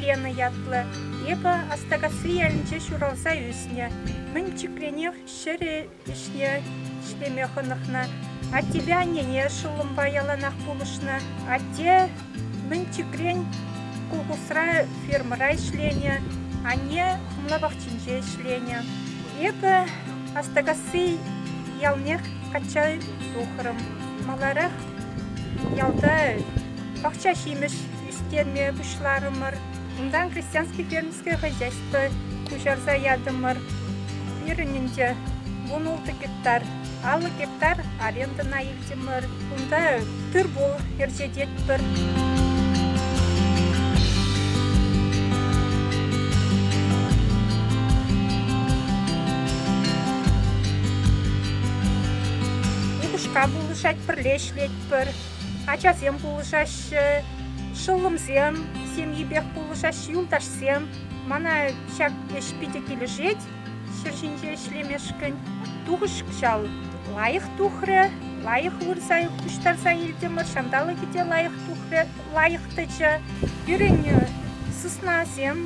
Елена ятлӑ. Эпӗ Астакасси ялӗнче ҫуралса ӳснӗ. Мӗн пӗчӗкренех ҫӗрӗ ӗҫне ӗҫлеме хӑнӑхнӑ. Аттепе аннене шӑллӑмпа яланах пулӑшнӑ. Атте мӗн пӗчӗкрен колхозра фермӑра ӗҫленӗ, анне хӑмла пахчинче ӗҫленӗ. Эпӗ Астакасси ялнех качча тухрӑм. Маларах ялта пахча ҫимӗҫ ӳстерме пуҫларӑмӑр. Унтан крестьянский фермерское хозяйство куҫарса ятӑмӑр. Пирӗн ӗнтӗ 16 гектар, 50 гектар арендӑна илтӗмӗр. Унта тыр-пул ӗрчететпӗр. Упӑшка пулӑшать, пӗрле ӗҫлетпӗр. Ачасем пулӑшаҫҫӗ, шӑллӑмсем ҫемйипех пулӑшаҫҫӗ, юлташсем. Мана ҫак ӗҫ питӗ килӗшет ҫӗр ҫинче ӗҫлемешкӗн. Тухӑҫ кӑҫал лайӑх тухрӗ, лайӑх вырса пуҫтарса илтӗмӗр, ҫанталӑкӗ те лайӑх тухрӗ, лайӑх тӑчӗ. Пирӗн сыснасем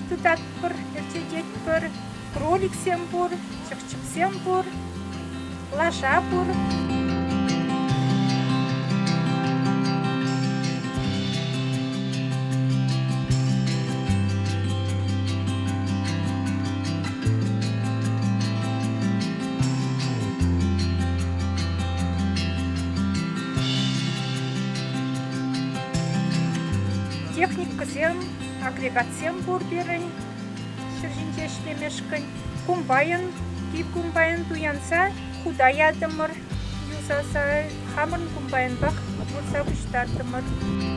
тытатпӑр, ӗрчететпӗр. Кроликсем пур, чӑх-чӗпсем пур, лаша пур. Техникӑсем, агрегатсем пур пирӗн. Ҫӗр ҫинче ӗҫлемешкӗн комбайн, кив комбайн туянса хута ятӑмӑр, юсаса хамӑрӑн комбайнпах вырса пуҫтартӑмӑр.